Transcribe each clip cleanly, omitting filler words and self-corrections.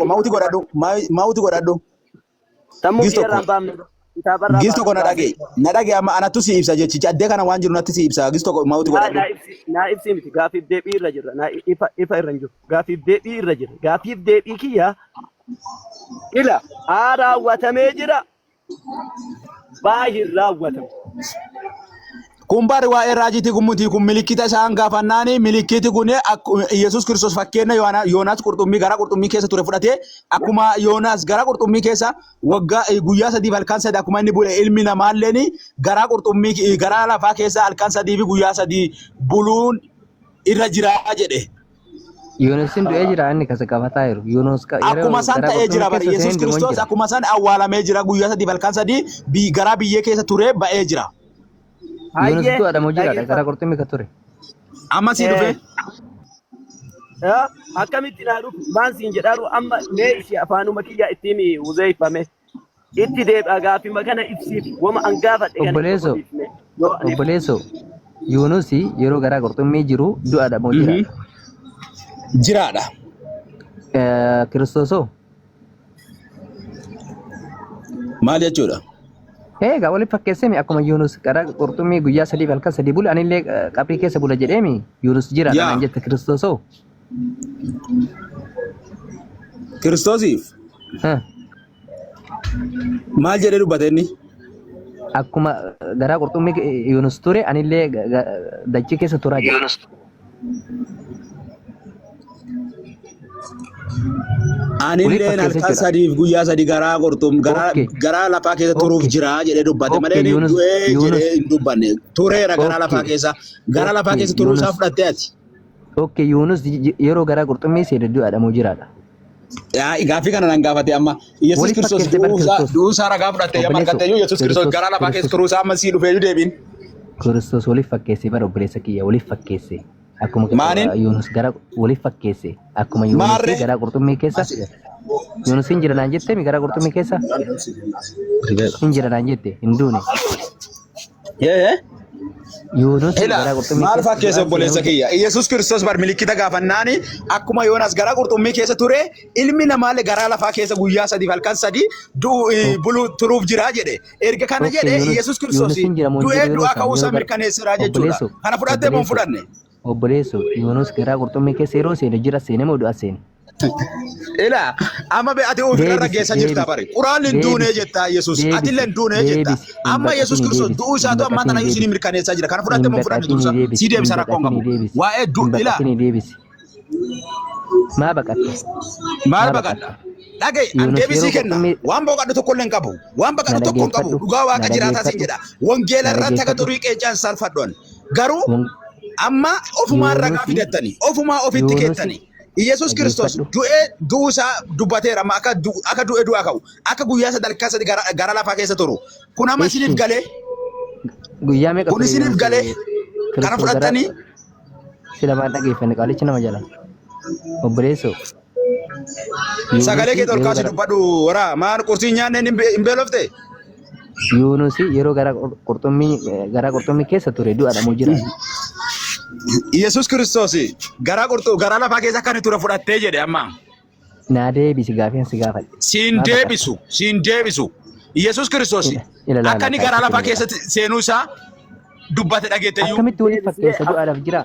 Mawuti godhadhu. Mawuti godhadhu. Sammuu Gis kiyya tokko. irraa hin baafne. Kitaabarraa Gis tokko baase na dhaga'i. baase. Na dhaga'i amma anattu si ibsa jechicha. Addee kana waan jiru natti si ibsa. Gis tokko mawuti Naa godhadhu. naa ibsi naa ibsi miti gaafiif deebii irra jirra. Naa ifa ifa irra hin jiru. Gaafiif deebii irra jira. Gaafiif deebii kiyya ila haa raawwatamee jira. Baa hin raawwatamu. Kun bari waa'ee raajiitii kun miti kun milikkita isaan gaafannaani milikkiti kun Yesuus Kiristoos fakkeenya Yoonaas qurxummii gara qurxummii keessa ture fudhatee akkuma Yoonaas gara qurxummii keessa waggaa guyyaa sadiif halkan sadi akkuma inni bule ilmi namaalleen garaa qurxummii garaa lafaa keessa halkan sadii fi guyyaa sadii buluun irra jira jedhe. Yoonasin du'ee jira inni kasa qabataa jiru. Yoonas yeroo Akkuma san gara ta'ee qurxummii jira bari keessa Yesuus seenee du'uun Kiristoos jira. akkuma san awwaalamee jira guyyaa sadii halkan sadii garaa biyyee keessa ture ba'ee jira. Yoonas Hayyee du'aadha moo jiraadha gara dhageeffadhu. qurxummii ka ture. Amma sii Eh, dhufe. Akkamitti naa dhufu maan siin jedhaaru amma mee ishee afaanuma kiyya ittiin wuzeeffame itti deebi'a gaafima kana ibsiif wama an gaafadhe kana itti Obboleessoo godhiifne yoo ani obboleessoo Yoonas yeroo garaa qurxummii jiru du'aadha moo jiraadha? Jiraadha. Kiristoosoo Maal jechuudha? Egaa waliif fakkeessemi akkuma Yunus gara qurxummii guyyaa sadiif halkan sadii bule anillee qabrii keessa bula jedheemi Yunus jiraadha Yaa naan jette Kiristoosoo. Kiristoosiif maal jedhee dubbate inni? Akkuma garaa qurxummii Yunus ture anillee dachee keessa turaa jedhe. Waliif Anilleen fakkeessa halkan jechuudha. sadiif guyyaa sadi garaa qurxum garaa Okay. garaa lafaa keessa turuuf Okay. jira jedhee dubbate Okay. malee inni Yunus du'ee Yunus jedhee hin dubbanne. Tureera garaa lafaa Okay. keessa garaa lafaa Okay. keessa turuu isaa Yunus fudhattee ati. Okay. Yunus yeroo garaa qurxummii seene du'aadha moo jiraadha? Yaa, Gaaffii kana nan gaafate amma Yesuus Waliif Kiristoos fakkeesse bar du'uu isaa Kiristoos. du'uu isaa ragaa fudhatte amma Obboleesso argatte iyyuu Yesuus Kiristoos Kiristoos garaa lafaa keessa Kiristoos turuu isaa amma sii dhufee iyyuu deebiin. Kiristoos waliif fakkeesse bar obboleessa kiyya waliif fakkeesse. Akkuma Maaniin? Yunus gara waliif fakkeesse. Akkuma Yunus Maarree? gara qurxummii keessa Yunus hin jira naan jette mi gara qurxummii keessa hin jira naan jette hin duune. Yee. Yunus Ila gara qurxummii maal keessa fakkeesse du'aan obboleessa seenuu kiyya? Yesuus Kiristoos bar milikkita gaafannaani akkuma Yoonaas garaa qurxummii keessa ture ilmi namaallee garaa lafaa keessa guyyaa sadiif halkan sadii du'u bulu turuuf jira jedhe. Erga kana Okay, jedhe Yunus Yesuus Kiristoos Yunus hin jira moo hin du'ee jiru yeroo du'aa san ka'uu isaa yeroo gara mirkaneesseera jechuudha. obboleesso Kana fudhattee moo hin obboleesso fudhanne? obboleesso Yunus garaa qurxummii keessa yeroo seene jira seene moo du'a seene? Ila amma be ati ofirra Deebisi raggeessa jirta deebisi bari. Quraan hin duunee deebisi jetta Yesuus. deebisi Atillee hin duunee jetta. deebisi hin Amma Yesuus baqatini Kiristoos deebisi du'uu hin isaatu ammaa baqatini tana iyyuu isinii deebisi mirkaneessaa jira. Kana fudhatte hin moo hin fudhanne baqatini dursa? deebisi Sii hin deebisa rakkoon baqatini qabu. deebisi Waa'ee du hin ila baqatini deebisi maa baqatta maal maa baqadha? baqatta Dhaga'i an Yunus deebisii yeroo kenna. qurxummii Waan boqadhu tokko illee hin qabu. Waan na baqadhu tokko hin qabu. dhageeffadhu Dhugaa na waaqa jiraataa siin dhageeffadhu jedha. Wangeela na irratti akka dhageeffadhu xurii qeecaan salphadhu ani. Garuu Won- amma ofumaan ragaa Yunusi fidattani. Ofumaa ofitti Yunusi keettani. Iyesuus Kiristoos dhageeffadhu du'ee du'uu isaa dubbateera amma akka akka du'e du'aa ka'u akka guyyaa sadarkaa sadi gara gara lafaa keessa turu. Kun amma isiniif Ishi galee guyyaa meeqa kun ture isiniif Yunus galee kana Kiristoos gara fudhattanii sila maal dhageeffanne qaalichi nama jala obboleessoo Sagalee Yuunusi kee ol yeroo kaasi gara dubbadhu waraa maan qursii nyaanneen hin beelofte. Yuunusi yeroo gara qurxummii gara qurxummii keessa ture du'aadha moo jiraadha? Yesuus Kiristoos garaa qurxuu garaa lafaa keessa akka inni ture fudhattee jedhe amma. Naa deebisi gaafiin si gaafadhe. Siin Maa baqatta? deebisu siin deebisu. Yesuus Kiristoos Ila ila akka laala inni kaa garaa itti lafaa deebi'a. keessatti seenuu isaa dubbate dhageetteyyuu. Akkamitti waliif Deebisnee fakkeessa du'aadhaaf jira?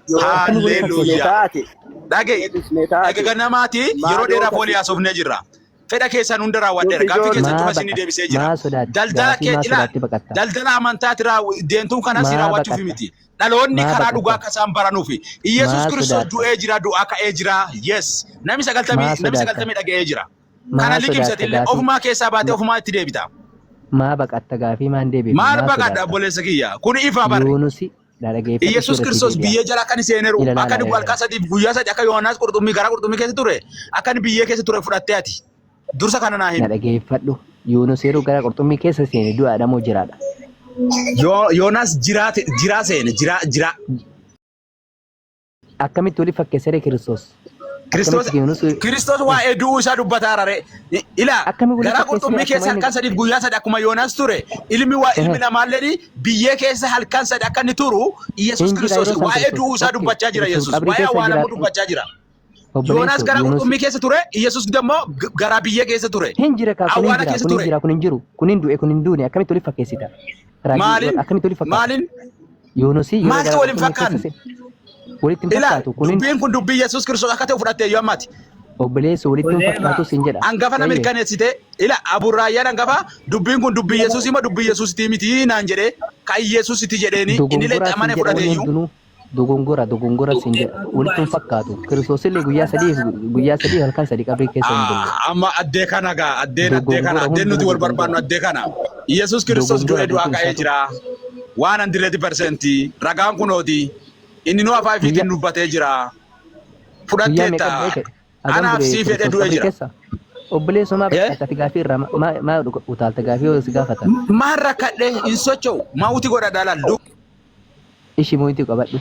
yoo Akkamitti waliif deebisne fakkeessa? Haalleluuyaa. taate Dhaga'i. deebisne taate Dhagaga namaati yeroo maaloo dheeraaf kasi walii haasofnee jirra. Fedha keessan hunda raawwadheera. nuti Gaaffii keessan Maa cufa isinii baqatta? deebisee jira. Maa sodaatti? Daldala Gaafii kee maa ilaa sodaatti baqatta? daldala amantaati deemtuun kanas Maa raawwachuuf baqatta? miti. Dhaloonni Maa karaa dhugaa baqatta? akka isaan baranuufi. Iyyasuus Maa Kiristoos sodaatta? du'ee jira, du'aa ka'ee jira. Yes. Namni sagaltamii Maa namni sodaatta? sagaltamii dhaga'ee jira. Kana Maa liqimsati sodaatta illee gaafii? ofumaa keessaa baatee Ma- ofumaa itti deebita. Maa baqatta gaafii maan deebifne? Maal Maa baqadha sodaatta? obboleessa kiyya? Kun ifa barri. Yuunusi na dhageeffadhu Iyyasuus ishee irratti Kiristoos deebi'a. biyyee jala akka inni seeneeru, Ila akka laala inni ila halkan sadiif guyyaa sadi akka Yohaannis qurxummii garaa qurxummii keessa ture, akka inni biyyee keessa ture fudhattee ati. Dursa kana naa na himi. dhageeffadhu. Yuunus yeroo gara qurxummii keessa seene du'aadha moo jiraadha? Yoonaas jiraa jiraa seene jiraa jiraa. Akkamitti waliif fakkeessaree Kiristoos? Kiristoos Akkamitti Yuunus Kiristoos waa'ee du'uu isaa dubbataa rare. Ilaa akkami waliif garaa fakkeessaree qurxummii akkuma keessa inni halkan sadiif guyyaa sadi akkuma Yoonaas ture ilmi waa ilmi namaallee biyyee keessa halkan sadi akka inni turu Iyyasuus hin jira Kiristoos yeroo san waa'ee Kiristoos. du'uu isaa Okay, dubbachaa jira Kiristoos Yesuus qabrii waa'ee keessa awwaalamuu jiraadhu. dubbachaa jira. Yoonaas Obboleessoo gara Yoonuus qurxummii keessa ture, Yesuus immoo garaa biyyee keessa ture. hin jira kaa kun hin Awwaala jira keessa kun hin ture. jira kun hin jiru kun hin du'e kun hin duune akkamitti waliif fakkeessita? Raajii Maaliin? akkamitti waliif fakkaata? Maaliin? Yoonusi yeroo Maaltu gara waliin qurxummii keessa fakkaanne? seene walitti hin Ilaal, fakkaatu kun hin dubbiin kun dubbii Yesuus Kiristoos akka ta'e fudhattee iyyuu ammaati. obboleessoo walitti hin Huzeefa. fakkaatu siin jedha. Hangafa na Eeyyee. mirkaneessite. Ila Aburraayyaan hangafa dubbiin kun dubbii Yesuus ima dubbii Yesuusitii miti naan jedhee kan Yesuusiti jedheeni inni illee Dogongora itti siin amane jedha fudhate wanni iyyuu. hundinuu dogongora dogongora siin jedha walitti hin fakkaatu. Kiristoosillee guyyaa 3 halkan 3 qabrii keessa hin bulle. Amma addee kana gaa addeen addee kana Dogongora addeen nuti hundinuu wal barbaannu dogongora. addee kana. Yesuus Kiristoos Dogongora du'ee du'aa beekuun ka'ee isaatu jira. Waan 100% ragaan kunooti. Inni nu afaan guyyaa ifiitiin dubbatee jira. guyyaa meeqa Fudhatteetta. du'ee ka'e? Hagam Anaaf bule sii fedhee Kiristoos du'ee qabrii jira. keessa? Obboleessoo maa Eh? baqatta ati gaafii irraa maa maa utaalta gaafii yoo si gaafatan? Maal rakkadhee hin socho'u. Mawuti godhadha laal. Ishi mootii qabadhu.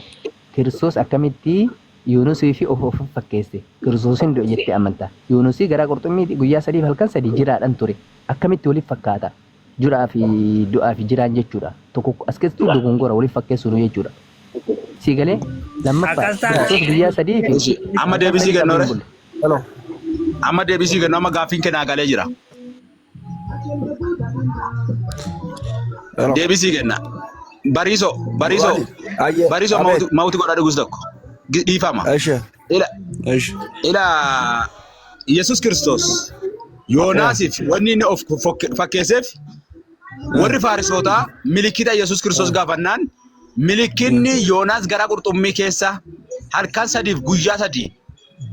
Kiristoos akkamitti Yuunusii fi of of fakkeesse? Kiristoosin du'e jettee amanta. Yuunusii garaa qurxummii guyyaa 3 halkan 3 jiraadhan ture. Akkamitti waliif fakkaata? Jiraa fi du'aa fi jiraan jechuudha. Tokko as keessatti dogongora waliif fakkeessuun jechuudha. Sii galee lammaffaa Akkas taate. Kiristoos guyyaa 3 fi Ishi amma halkan deebisii 3 qabrii kennoore. hin bulle. Hello. Amma deebisii kennu amma gaaffiin kennaa galee jira. Hello. Deebisii kenna. Bariisoo bariisoo Wali. Ayyee. bariisoo Abeet. mawuti godha dhugus tokko. Dhiifama. Eshi. Ila Eshi. ila Yesuus Kiristoos Yoonaasiif wanni inni of fakkeesseef warri Faarisootaa milikita Yesuus Kiristoos gaafannaan milikinni Yoonaas gara qurxummii keessa halkan sadiif guyyaa sadii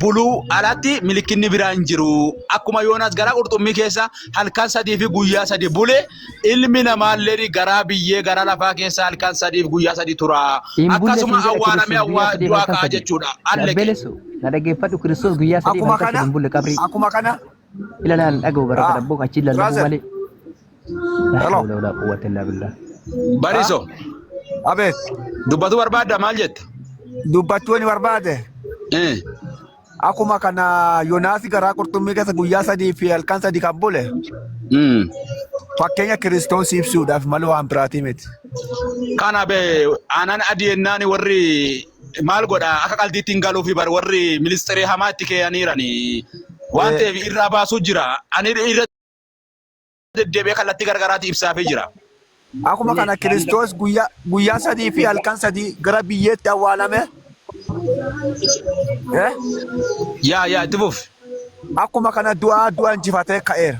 buluu alatti milikinni biraa hin jiru. Akkuma Yoonaas garaa qurxummii keessa halkan sadii fi guyyaa sadii bule ilmi namaallee garaa biyyee garaa lafaa keessa halkan sadii fi guyyaa sadii tura. Hin bulle Akkasuma siin jedha awwaalamee Kiristoos guyyaa 3 du'aa halkan ka'a 3. jechuudha. Alleke. Dhabbeleessu na dhaggeeffadhu Kiristoos guyyaa 3 Akkuma halkan 3 kana. hin bulle qabrii. Akkuma kana. Ila laan dhaga'u bara Ah. kana booka achi lallabuu Brother. malee. La Hello. hawla wala quwwata illa billah. Bariso Abeet. dubbatu barbaadda maal jetta? Dubbachuu ni barbaade. Eh. Akkuma kana Yoonaas garaa qurxummii keessa guyyaa 3 fi halkan 3 kan bule fakkeenya Kiristoos ibsuudhaaf malee waan biraatii miti. Kana be aanan adii jennaan warri maal godha akka qaldiitti hin galuufi bar warri ministeerii hamaa itti keeyaniirani waan ta'eef irraa baasuu jira. Ani irra deddeebi'ee kallattii garagaraatti ibsaafii jira. Akkuma kana Kiristoos guyyaa guyyaa 3 fi halkan 3 gara biyyeetti awwaalame. Eh? Yaa yaa itti fufi. Akkuma kana du'aa du'a injifatee ka'eera.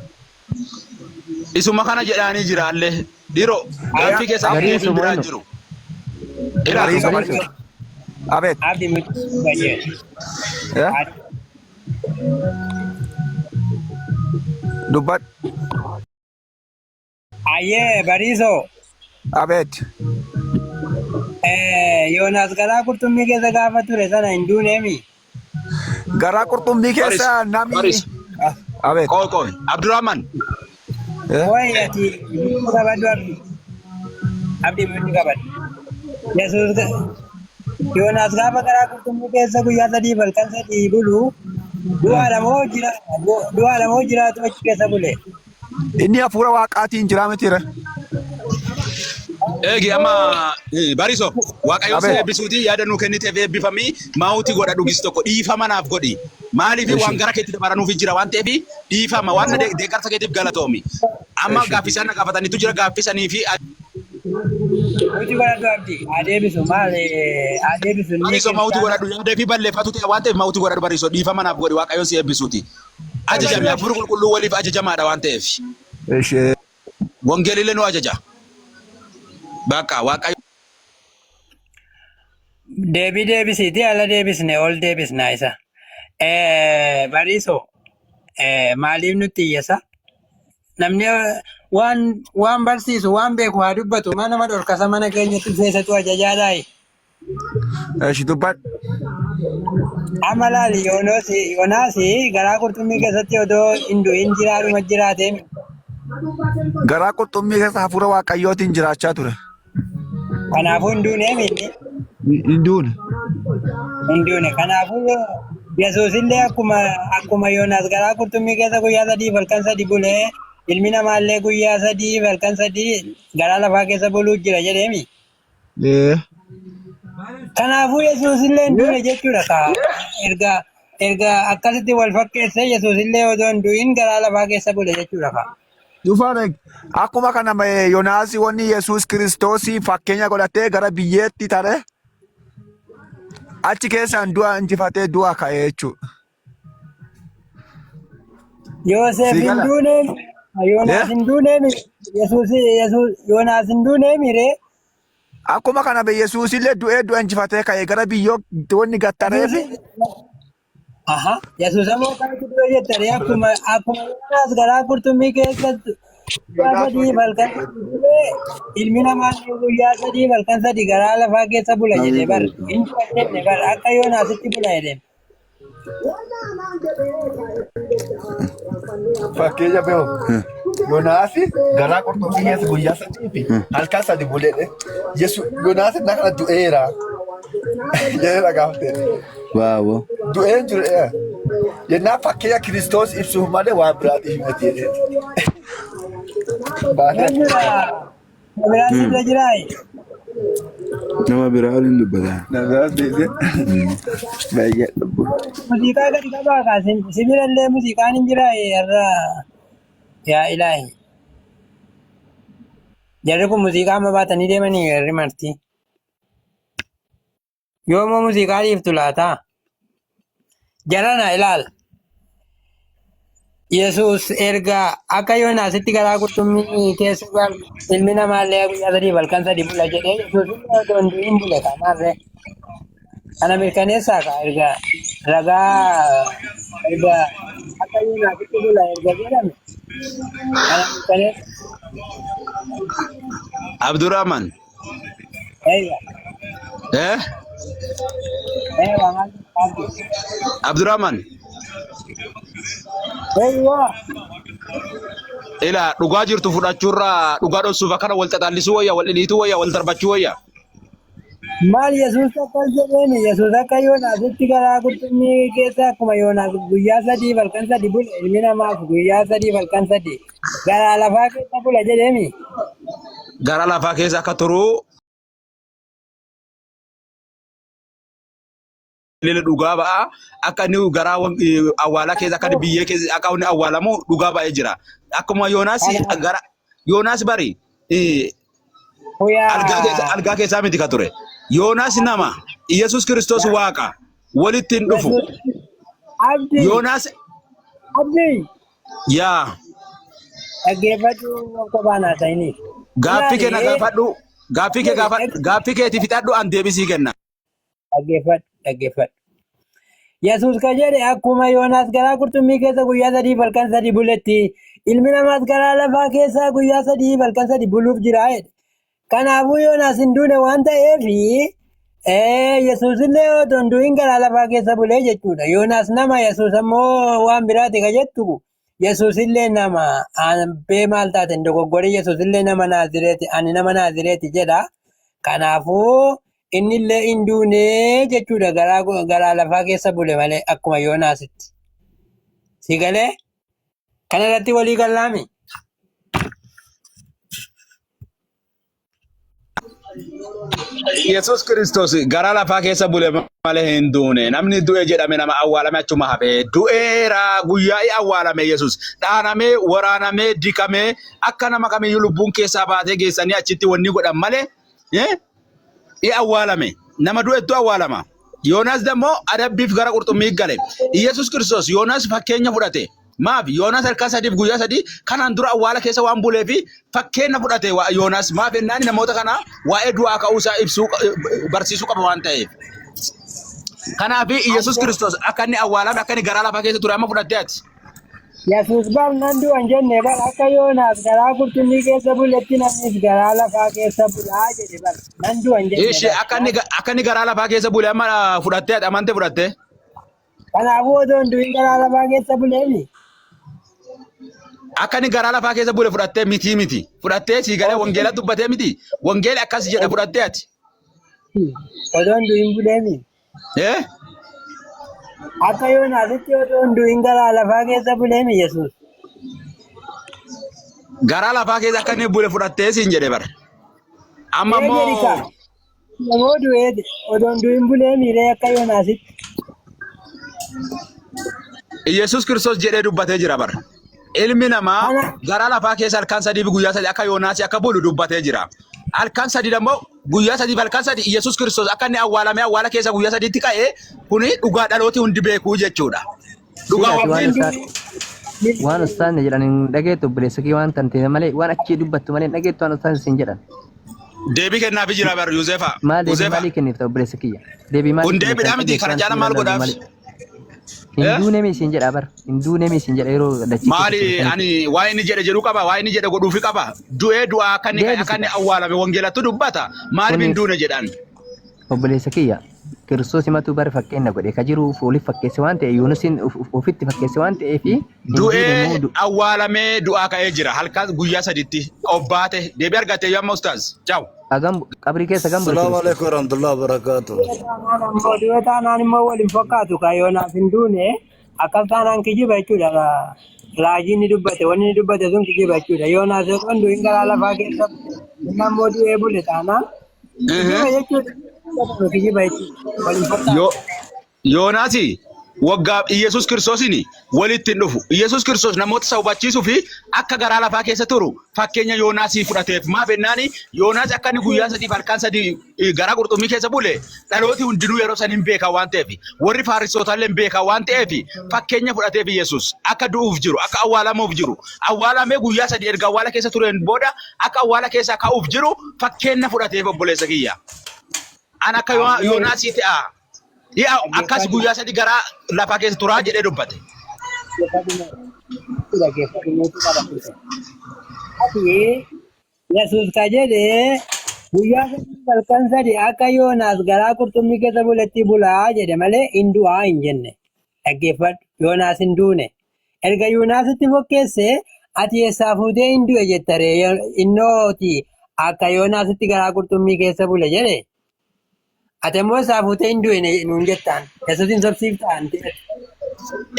Isuma kana jedhaanii jira allee. Dhiiroo gaaffii keessa Garii deebiin biraa Somono. jiru. Ilaa Bariisa Bariisa. bariisa. Abeet. Abdi mucaa Eh? Dubbadhu. Ayyee bariisoo. Abeet. Yoonaas garaa qurxummii keessa gaafa ture sana hin duuneemi. Garaa qurxummii keessa Baris, namni. baris. Ah, Abeet. Qoy qoy. Abdurrahman. Eh? Wayi ati mucaa qabadhu abdi. Abdi mucaa qabadhu. Yesuus Yoonaas gaafa garaa qurxummii keessa guyyaa 3 halkan 3 bulu du'aadha moo jira du'aadha moo jiraatu achi keessa bule. Inni hafuura waaqaatiin jiraa mitiire. Eegi amma bariso waaqayyo si Abeet. eebbisuuti yaada nuu kenniteef eebbifamii maawuti godha dhugis tokko dhiifama naaf godhi. Maaliif waan gara keetti dabaranuuf jira waan ta'eef dhiifama waan na deeggarsa keetiif galatoomi. Amma gaaffii isaan na gaafatanitu jira gaaffisanii fi Mawuti godhadhu abdi adeebisu maal adeebisu inni bariso maawuti kiristaana. godhadhu yaadee fi balleeffatu ta'e waan ta'eef maawuti godhadhu bariso dhiifama naaf godhi waaqayyo si eebbisuuti. Ajajami hafuurri qulqulluu waliif ajajamaadha waan ta'eef. Ishee. Wangeelillee nu ajaja. Bakka waaqayyo. Deebii deebisiiti ala deebisne ol deebisna isa. Bariisoo maaliif nutti iyyasa? Namni waan waan barsiisu waan beeku haa dubbatu mana nama dhorkasa mana keenyatti keessattu ajajaadhaayi. Eshi dubbadhu. Amma laali Yoonaas garaa qurxummii keessatti odoo hin du'in jiraadhuma jiraatee Garaa qurxummii keessa hafuura waaqayyootiin jiraachaa ture. Kanaafuu hin duunee inni Hin duune. hin duune. Kanaafuu Yesuus illee akkuma akkuma Yoonaas garaa qurxummii keessa guyyaa 3 halkan 3 bulee ilmi namaallee guyyaa 3 halkan 3 garaa lafaa keessa buluu jira jedheemi. Ee. Kanaafuu Yesuus illee hin duune jechuudha kaa. Erga Erga akkasitti wal fakkeessee Yesuus illee odoo hin du'in garaa lafaa keessa bule jechuudha kaa. Dhufaan akkuma kana Yoonaas wanni Yesuus Kiristoosii fakkeenya godhatee gara biyyeetti tare achi keessaan du'a injifatee du'a ka'e jechuudha. Yoosef Sii hin gala? duuneem Yoonaas Eh? hin duuneem Yesuus Yesuus Yoonaas hin duuneem ree Akkuma kana Yesuus illee du'ee du'a injifatee ka'e gara biyyoo wanni gattareef Yesuus aha Yesuus ammoo akkamitti du'e jettanii akkuma Yoonaas garaa qurxummii keessatti guyyaa Yoonaas sadii halkan sadii bulee ilmi namaa illee guyyaa sadii halkan sadii garaa lafaa keessa bula jedhe bar hin du'a jenne bar akka Yoonaasitti bula jedheen. Fakkeenya beeku. Yoonaas garaa qurxummii keessa guyyaa sadii fi halkan sadi buleedhe. Yesu Yoonaas innaa kana du'eera. Jedhee dhagaafte. Waawoo. Du'ee hin jiru. Jennaan fakkeenya Kiristoos ibsuuf malee waan biraatiif miti jedhee. Baatee Eenyudha? Biraan si bira jiraa? Nama biraa waliin dubbata. Nagaa deebi'e. Baay'ee dhabbu. Muuziqaa gadi qabaa kaa si bira illee muuziqaan hin jiraa har'a yaa ilaahi. Jarri kun muuziqaa amma baatanii deemanii jarri marti. Yoomoo muuziqaa dhiiftu laata? Jarana ilaal. Yesuus erga akka Yoonaasitti garaa qurxummii keessa ilmi namaallee guyyaa sadii halkan sadii bula jedhee Yesuus illee otoo hin du'in bule kanaarree. Kana mirkaneessaa kaa erga ragaa erga akka Yoonaasitti bula erga jedhame kana mirkaneessa. Abdurrahman. Eeyya. Eh? Eeyya maal abdi. Abdurrahman. Eeyya. Ila dhugaa jirtu fudhachuurraa dhugaa dhoksuuf akkana wal xaxallisuu wayya, wal dhidhiituu wayya, wal darbachuu wayya. Maal Yesuus akkas jedheeni Yesuus akka Yoonaasitti garaa qurxummii keessa akkuma Yoonaas guyyaa sadii halkan sadii bule ilmi namaaf guyyaa sadii halkan sadii garaa lafaa keessa bula jedheemi. Gara lafaa keessa akka turu illee dhugaa ba'a. Akka inni garaa awwaalaa keessa akka inni biyyee keessa akka inni awwaalamu dhugaa ba'ee jira. Akkuma Yoonaas Kanaaf gara Yoonaas bari algaa keessa Kuyaa algaa keessaa miti ka ture. Yoonaas nama Yesuus Kiristoos Waaqa walitti hin dhufu. Yesuus Abdii Yoonaas Abdii yaa dhaggeeffadhu kophaa naa ta'ini. gaaffii kee na Ilaali gaafadhu gaaffii kee gaafadhu gaaffii keetii fixadhu an deebisii kenna. Dhaggeeffadhu dhaggeeffadhu. Yesuus ka jedhe akkuma Yoonaas garaa qurxummii keessa guyyaa sadii halkan sadii buletti ilmi namaas garaa lafaa keessa guyyaa sadii halkan sadii buluuf jira jedhe. Kanaafuu Yoonaas hin duune waan ta'eef Yesuus illee otoo hin du'in garaa lafaa keessa bulee jechuudha. Yoonaas nama Yesuus ammoo waan biraati ka jettu Yesuus illee nama bee maal taate hin dogoggore Yesuus illee nama Naazireeti ani nama Naazireeti jedha. Kanaafuu inni illee hin duune jechuudha garaa garaa lafaa keessa bule malee akkuma Yoonaasitti. Si galee kana irratti walii gallaami? Yesuus Kiristoos garaa lafaa keessa bule malee hin duune. Namni du'e jedhame nama awwaalame achuma hafe. Du'eera guyyaa i awwaalame Yesuus. Dhaanamee, waraanamee, dikamee akka nama kamiyyuu lubbuun keessaa baatee geessanii achitti wanni godhan malee i awwaalame. Nama du'ettu awwaalama. Yoonaas dammoo adabbiif gara qurxummii gale. Yesuus Kiristoos Yoonaas fakkeenya fudhate. Maaf Yoonaas halkan sadiif guyyaa sadii kanaan dura awwaala keessa waan bulee fi fakkeenya fudhate Yoonaas maaf jennaan namoota kana waa'ee du'aa ka'uu isaa ibsuu barsiisuu qaba waan ta'eef. Kanaaf Yesuus Kiristoos akka inni awwaalame akka inni garaa lafaa keessa ture amma fudhattee ati. Yesuus bar nan du'a hin jenne bar akka Yoonaas garaa qurxummii keessa buletti namnis garaa lafaa keessa bulaa jedhe bar nan du'a hin jenne Ishee bar. akka inni garaa lafaa keessa bule amma fudhattee ati amante fudhattee. Kanaafuu otoo hin du'in garaa lafaa keessa buleemi. Akka inni garaa lafaa keessa bule fudhattee mitii miti. Fudhattee sii galee wangeela dubbatee miti. Wangeela akkas jedha fudhattee ati. Otoo hin du'in buleemi. Eh? Akka Yoonaasitti otoo hin du'in garaa lafaa keessa buleemi Yesuus. Garaa lafaa keessa akka inni bule fudhattee siin jedhe bara. Amma Ee jedhi kaa. immoo Namoo du'ee otoo hin du'in buleemi ree akka Yoonaasitti. Yesuus Kiristoos jedhee dubbatee jira bara. Ilmi namaa Kana garaa lafaa keessa halkan 3 fi guyyaa 3 akka Yoonaasii akka bulu dubbatee jira. Halkan 3 immoo guyyaa 3 fi halkan 3 Yesuus Kiristoos akka inni awwaalamee awwaala keessa guyyaa 3tti ka'e kuni dhugaa dhalooti hundi beekuu jechuudha. Dhugaa Silaati waan wajjin ustaan waan ustaanni jedhan hin dhageettu obboleessa kee waan tantee malee waan achii dubbattu malee hin dhageettu waan ustaanni siin jedhan. Deebii kennaafi jira bar Yuzefa. Maal deebii Yuzefa. maalii kenniif ta'u obboleessa kiyya? Deebii maalii Kun kenniif deebiidhaa ta'u miti dhageettu kana waan caala siin maal lallabdu godhaaf? malee. Hin Eh? duune mi siin jedha bar. Hin duune mi siin jedha yeroo dachii keessa Maali ture sanitti. ani waa inni jedhe jedhu qaba waa inni jedhe godhuufi qaba du'ee du'aa akka inni ka'e akka Deebisi inni kaa. awwaalame wangeelatu dubbata maaliif hin Kunis duune jedhan. Obboleessa kiyya Kiristoos himatu bara fakkeenna godhe ka jiru waliif fakkeesse waan ta'e Yoonusiin ofitti fakkeesse waan ta'eef hin duune Du'ee moo awwaalamee du'aa ka'ee jira halkan guyyaa saditti obbaate deebii argatte yoo amma ustaaz ciao. Hagam qabrii keessa hagam bule Assalamu Kiristoos? alaikum warahmatullahi wabarakatuh. Taanaan ammoo du'e taanaan immoo wal hin fakkaatu ka Yoonaas hin duune akkas taanaan kijiba jechuudha. Raajii inni dubbate wanni inni dubbate sun kijiba jechuudha. Yoonaas osoo hin du'in garaa lafaa keessa inni ammoo du'ee bule taanaan kijiba jechuudha. Kijiba jechuudha. Wal hin fakkaatu. Yoo Yoonaasi waggaa Iyyasuus Kiristoosiin walitti hin dhufu. Iyyasuus Kiristoos namoota isa hubachiisuu fi akka garaa lafaa keessa turu fakkeenya Yoonaasii fudhateef. Maaf jennaani Yoonaas akka inni guyyaa sadiif halkan sadii garaa qurxummii keessa bule dhalooti hundinuu yeroo san hin beekan waan ta'eef warri Faarisootallee hin beekan waan ta'eef fakkeenya fudhateef Iyyasuus akka du'uuf jiru akka awwaalamuuf jiru awwaalamee guyyaa sadii erga awwaala keessa tureen booda akka awwaala keessaa ka'uuf jiru fakkeenya fudhateef obboleessa kiyya. An akka Yoonaasii ta'a. Dhi'a akkas guyyaa sadii garaa lafaa keessa turaa jedhee dubbate. Ati Yesuus ka jedhe guyyaa sadii halkan sadii akka Yoonaas garaa qurxummii keessa buletti bulaa jedhe malee hin du'aa hin jenne. Dhaggeeffadhu Yoonaas hin duune. Erga Yoonaasitti fokkeesse ati eessaa fuutee hin du'e jettaree innooti akka Yoonaasitti garaa qurxummii keessa bule jedhe. Ati immoo isaa fuutee hin du'e nuun jettaan. Yesuusin sobsiiftaan.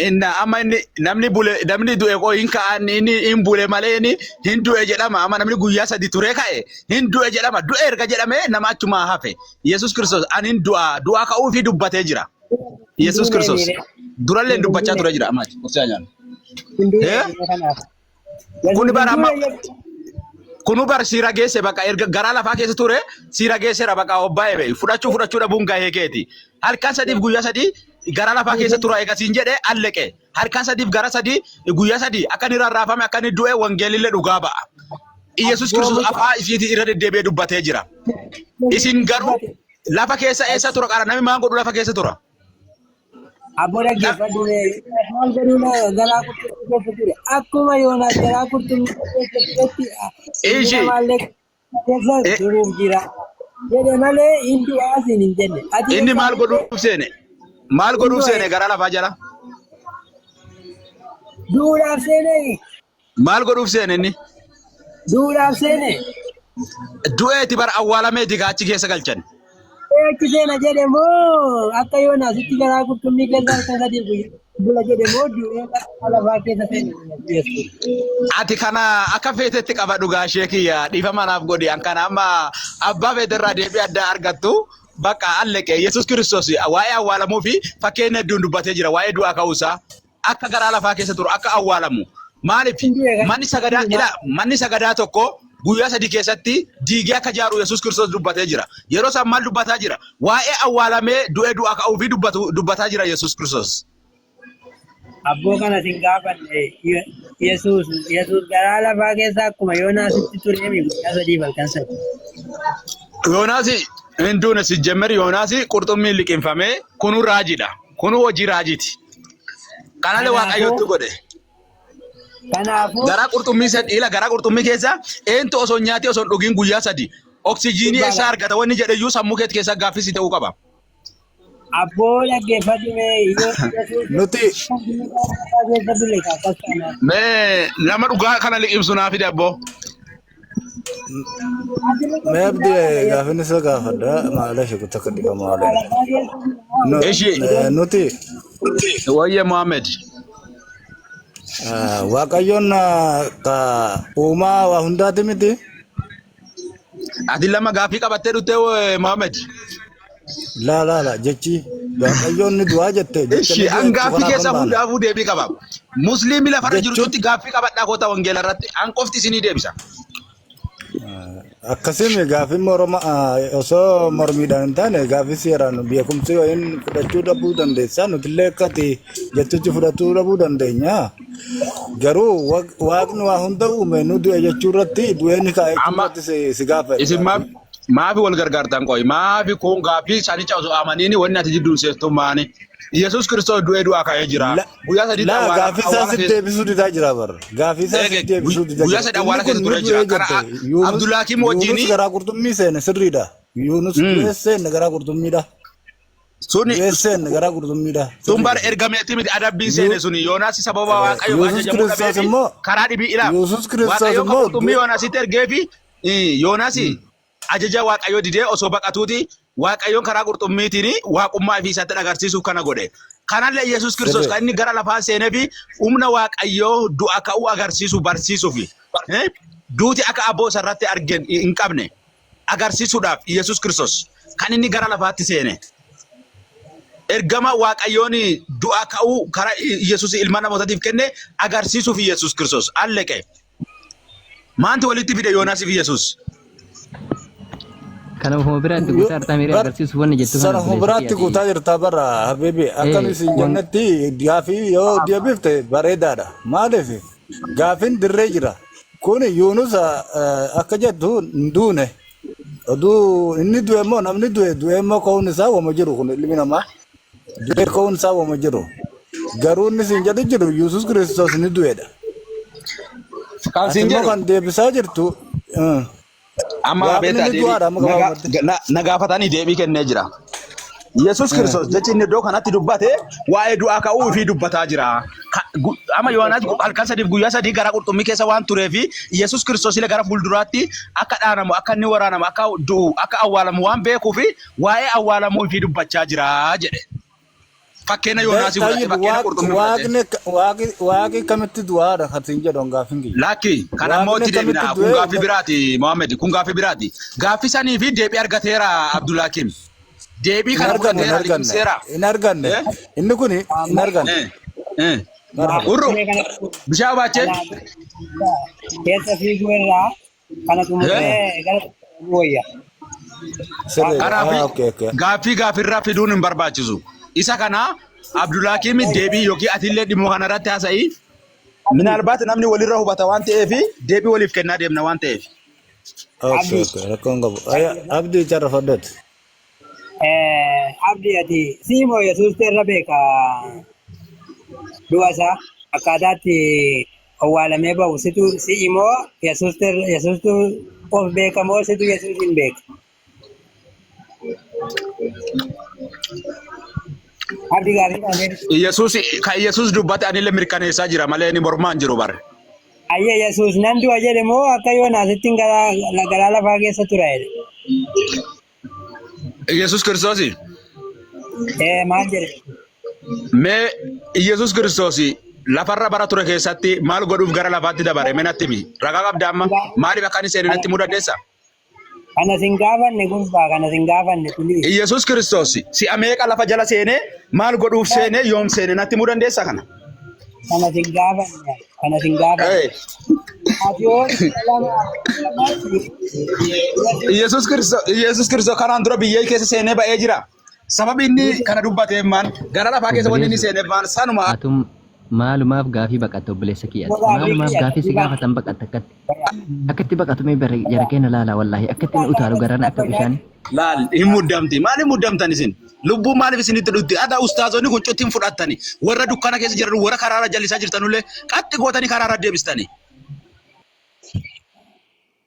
Inna amma inni namni bule namni du'e koo hin ka'an inni hin bule malee inni hin du'e jedhama amma namni guyyaa sadi turee ka'e hin du'e jedhama du'e erga jedhame nama achumaa hafe Yesuus Kiristoos ani hin du'a du'aa ka'uu fi dubbatee jira Yesuus Kiristoos durallee dubbachaa ture jira ammaati. Hin duune Eh? kanaaf. Kun bara amma kunu bar siira geesse baqa erga garaa lafaa keessa ture siira geesseera baqa obbaa'e be fudhachuu fudhachuu dhabuun gahee keeti. Halkan sadiif guyyaa sadii garaa lafaa keessa tura eega siin jedhe alleqe. Halkan sadiif gara sadii guyyaa sadii akka inni rarraafame akka inni du'e wangeelillee dhugaa ba'a. Iyyasuus Kiristoos afaa isiitii irra deddeebi'ee dubbatee jira. Isin garuu lafa keessa eessa tura qara namni maan godhu lafa keessa tura. Abboo dhaggeeffadhu mee maal godhuu garaa qurxummii keessa ture akkuma Yoonaas garaa qurxummii keessa turetti ilmi Ishi namaallee keessa turuuf jira jedhe malee hin du'aa siin hin jenne. Ati inni eessaa maal fuutee godhuuf seene? Maal hin godhuuf du'e seene garaa lafaa jala? du'uudhaaf seenee Maal godhuuf seene inni? Du'uudhaaf seene. Du'eeti bara awwaalameeti gaa achi keessa galchan. Ee achi seena jedhe moo akka Yoonaasitti garaa qurxummii keessa halkan sadii guyyaa bula jedhe moo du'ee lafa lafaa keessa seene Yesuus. Ati kana akka feetetti qaba dhugaa ishee kiyya dhiifama naaf godhi an kana amma abbaa feeterraa deebii addaa argattu bakka alleqe Yesuus Kiristoos waa'ee awwaalamuu fi fakkeenya hedduun dubbatee jira waa'ee du'aa ka'uusaa. Akka garaa lafaa keessa turu akka awwaalamu. Maaliif Hin du'e kan manni sagadaa ilaa manni sagadaa tokko guyyaa sadii keessatti diigee akka jaaru Yesuus Kiristoos dubbatee jira. Yeroo isaan maal dubbataa jira? Waa'ee awwaalamee du'ee du'aa ka'uu fi dubbatu dubbataa jira Yesuus Kiristoos. Abboo kana sin gaafanne Yesuus Yesuus garaa lafaa keessa akkuma Yoonaasitti tureemi guyyaa sadii halkan sadii. Yoonaas hin duune sijjemmer Yoonaas qurxummiin liqimfamee kunuu raajiidha. Kunuu hojii raajiiti. Kanallee Kanaafuu Waaqayyotu godhe. kanaafuu Garaa qurxummii sadii ila garaa qurxummii keessa eentu osoo hin nyaatiin osoo hin dhugiin guyyaa sadi oksijiinii eessaa argata wanni jedhe iyyuu sammuu keetti keessa gaaffii si ta'uu qaba. Abboo dhaggeeffadhu mee yoo Yesuus Nuti lafaa keessa bule akkas taanaan. Mee nama dhugaa kana liqimsu naa fide abboo. Mee abdi gaafin isa gaafadha maala ishee takka dhifama waliin. Nu, Ishi nuti wayye Mohammed. Waaqayyoon ka uumaa waa hundaati miti. Ati lama gaaffii qabattee dhuftee Mohammed. Laa laa laa jechi Waaqayyoon ni du'aa jette jecha Ishi ni du'a an jechuu gaaffii kanaaf keessa hin baana. hundaafuu deebii qaba. Musliimni lafarra Jechuun jirtutti gaaffii qabadhaa koota wangeela irratti an qofti isinii deebisa. Akkasii gaaffii morma osoo mormiidhaan hin taane gaaffii seeraan beekumsi wayiin fudhachuu dhabuu dandeessa. Nutillee akka ati jettutti fudhachuu dhabuu dandeenya. Garuu waaqni waa hunda uume nu du'e jechuu irratti du'ee ni ka'a jechuu Amma irratti si gaafadha isin maaf gaaffii. maafi wal gargaartan qoy maafi kun gaaffii sanicha osoo amaniini wanni ati jidduun seestu maani. Yesuus Kiristoos du'ee du'aa ka'ee jira. La Guyyaa sadiitti laa awwaala gaaffii isaa awwaala sitti keessa deebisuu didaa jira bara. Gaaffii isaa eege sitti deebisuu didaa guyyaa jira. sadii Inni awwaala kun keessa nu turee jira. du'ee Kana jette. Yuunus Abdullaakiim Yuunus wajjini garaa qurxummii seene sirriidha. Yuunus du'ee seene garaa qurxummiidha. suni Du'ee seene garaa qurxummiidha. sun bar Sirriidha. ergameetti miti adabbiin seene suni Yoonaas sababa Waaqayyoof Yesuus ajajamuu Kiristoos dhabeefi immoo karaa dhibii ilaaf. Yesuus Kiristoos Waaqayyoon kan immoo qurxummii du'e Yoonaasitti ergeefi Yoonaas ajaja Waaqayyoo didee osoo baqatuuti Waaqayyoon karaa qurxummiitiin waaqummaa ifii isaatti agarsiisuuf kana godhe. Kanallee Yesuus Kiristoos sirrii. kan inni gara lafaa seeneefi humna Waaqayyoo du'a ka'uu agarsiisu barsiisuufi. Duuti akka abboo isarratti argen hin qabne agarsiisuudhaaf Yesuus Kiristoos kan inni gara lafaatti seene. Ergama Waaqayyoon du'a ka'uu karaa Yesuus ilma namootaatiif kenne agarsiisuuf Yesuus Kiristoos alleqe. Maanti walitti fide Yoonaasii fi Yesuus? Kana ofuma biraatti guutaa jirtaa miiree Bar agarsiisuuf wanni jettu kana sana ofuma obboleessa biraatti kiyya guutaa jirtaa bara habibi akka nu isin jennetti gaafii yoo deebifte bareedaadha. Maaliif gaafiin dirree jira. Kun Yuunus akka jettu hin duune. Oduu inni du'e immoo namni du'e du'e immoo ka'uun isaa wama jiru kun ilmi namaa du'e ka'uun isaa wama jiru. Garuu inni siin jedhu jiru Yesuus Kiristoos ni du'edha. Kan Ati siin immoo jedhu kan deebisaa jirtu amma waaqni beektaa ni deebii du'aadha amma gabaabumatti. na gaafatanii deebii kennee jira. Yesuus Kiristoos jechi inni iddoo kanatti dubbate waa'ee du'aa ka'uu fi dubbataa jira. Amma Yohaannis halkan sadiif guyyaa sadii gara qurxummii keessa waan tureef Yesuus Kiristoos illee gara fuulduraatti akka dhaanamu, akka inni waraanamu, akka du'u, akka awwaalamu waan beekuuf waa'ee awwaalamuu fi dubbachaa jira jedhe. Fakkeenya Yoonaasii fudhate, Tayyib fakkeenya qurxummii fudhate. waaqni waaqni waaqni kamitti du'aadha kan siin jedhu gaaffiin kiyya. Lakki kan ammoo Waaqni itti deebina. kamitti Kun du'ee gaaffii biraati Mohaammed. Kun gaaffii biraati. Gaaffii sanii fi deebii argateera Abdullaakim. Deebii hin kana arganne hin fudhateera arganne liqimseera. hin arganne Eh? inni kun hin arganne. Eh? Eh? Marhaba. Urru Mee kana bishaan baachee. kana keessa fiiguu irraa kana Eh? xumuree gara wayya. Sirriidha. Kanaaf Ah, okay, okay. gaaffii gaaffiirraa fiduun hin barbaachisu. Isa kana Abdullaakim deebii yookiin atillee dhimma kanarratti haasa'ii. Minaalbaat namni walirra hubata waan ta'eef deebii waliif kennaa deemna waan ta'eef. Okay, Abdii. okay. Rakkoon qabu. Aya, Abdii carra fadhate. Abdii ati siimo Yesuus irra beeka du'a isaa akkaataatti owwaalamee bahu situ si imoo Yesuustu of beeka moo situ Yesuus hin beeka? Abdii gaafii kana deebisi. Yesuus kan Yesuus dubbate anillee mirkaneessaa jira malee inni mormaan jiru bare. Ayyee Yesuus nan du'a jedhe moo akka Yoonaasitti garaa garaa lafaa keessa tura jedhe? Yesuus Kiristoos Maal jedhe? mee Yesuus Kiristoos lafarra bara ture keessatti maal godhuuf gara lafaatti dabare mee natti himi. Ragaa qabda amma maaliif akka inni seene natti himuu dandeessa? Kana sin gaafanne gurbaa kana sin gaafanne please. Yesuus Kiristoos si'a meeqa lafa jala seenee maal godhuuf seenee yoom seene natti himuu dandeessa kana? Kana sin gaafanne kana sin gaafanne. Ati yoo lama Yesuus Kiristoos Yesuus Kiristoos kanaan dura biyyee keessa seenee ba'ee jira. Sababi inni kana dubbateef maal gara lafaa keessa wanni inni Obboleessa seeneef maal sanuma atum maalumaaf gaafii baqatta obboleessa kiyya ati maalumaaf gaafii si gaafatan baqatta akkatti akkatti baqatu mee bara jara keenya laala wallaahi akkatti nu utaalu garaan akka bishaanii. Laal hin muddamti. Maaliif muddamtan isin? Lubbuun maaliif isinitti dhufti? Ada ustaazonni kun cuttiin fudhattani. Warra dukkana keessa jiran warra karaarra jallisaa jirtanullee qaxxi gootanii karaarra deebistani.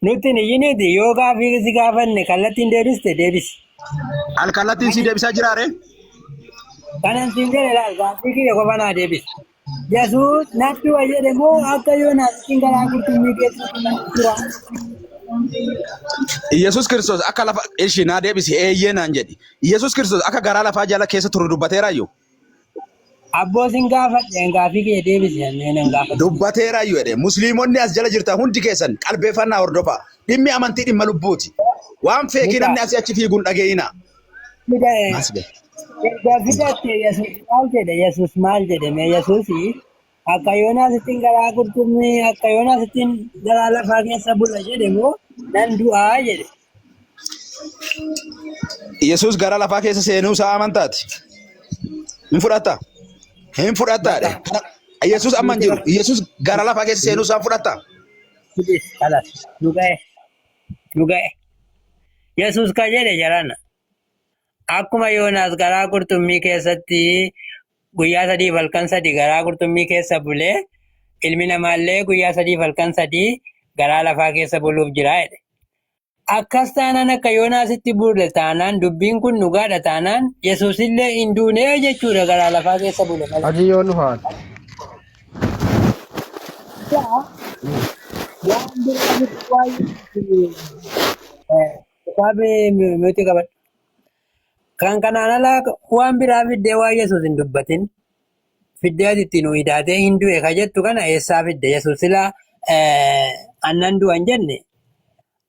Nutti hin iyyiniiti yoo gaafii si gaafanne kallattiin deebiste deebisi. Alkallattiin si deebisaa jiraare? Kanan siin jedhe laal gaaffii kiyya qofa naa deebisi. Yesuus natti wa jedhe moo akka Yoonaasitti garaa qurxummii keessa tura? Yesuus Kiristoos akka lafa ishi naa deebisi eeyyee naan jedhi. Yesuus Kiristoos akka garaa lafaa jala keessa turu dubbateeraayyuu? Abboo sin gaafadhe gaaffii kiyya deebisi jennee nan gaafadhe. Dubbateeraayyuu jedhe. Musliimonni as jala jirtan hundi keessan qalbeeffannaa hordofaa. Dhimmi amantii dhimma lubbuuti. Waan feekii Mucaa namni asii achi fiiguun dhageeyina. Maas gahe. Erga fidatte Yesuus maal jedhe? Yesuus maal jedhe? Mee Yesuus akka Yoonaasittiin garaa qurxummii akka Yoonaasittiin garaa lafaa keessa bula jedhe moo nan du'aa jedhe? Yesuus gara lafaa keessa seenuu isaa amantaati. Hin fudhatta. Hin fudhattaadha. Yesuus amma hin jiru. Yesuus gara lafaa keessa seenuu isaa fudhatta. Fidis kalas nu ga'e nu ga'e. Yesuus ka jedhe jarana. Akkuma Yoonaas garaa qurxummii keessatti guyyaa sadiif halkan sadi garaa qurxummii keessa bulee ilmi namaallee guyyaa sadiif halkan sadii garaa lafaa keessa buluuf jira jedhe. Akkas taanaan akka Yoonaasitti bule taanaan dubbiin kun dhugaadha taanaan Yesuusillee hin duunee jechuudha garaa lafaa keessa bule malee. Hajii yoon dhufaan. Yaa, waan biraa miti waa'ee kitaaba nuti qabadhu. Kan kanaan alaa waan biraa fiddee waan Yesuus hin dubbatin fiddee ati ittiin hidaatee hin du'e ka jettu kana eessaa fidde Yesuus silaa annan du'a hin jenne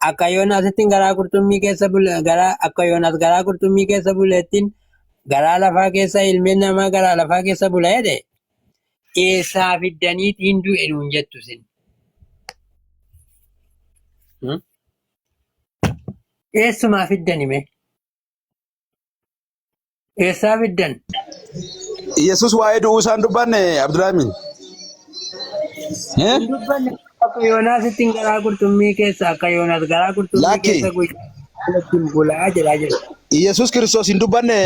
akka Yoonaasittiin garaa qurxummii keessa bule garaa akka Yoonaas garaa qurxummii keessa buleettiin garaa lafaa keessa ilmi namaa garaa lafaa keessa bula jedhe eessaa fiddaniit hin du'e nuun jettu sin. Hmm? Eessumaa fiddan hime? Eessaa fiddan? Yesuus waa'ee du'uu isaan dubbanne Abdulaamin. Eh? Hin dubbanne akka Yoonaasittiin garaa qurxummii keessa akka Yoonaas garaa qurxummii Lakki. keessa guyyaa ittiin bulaa jedhaa jira. Yesuus Kiristoos hin dubbanne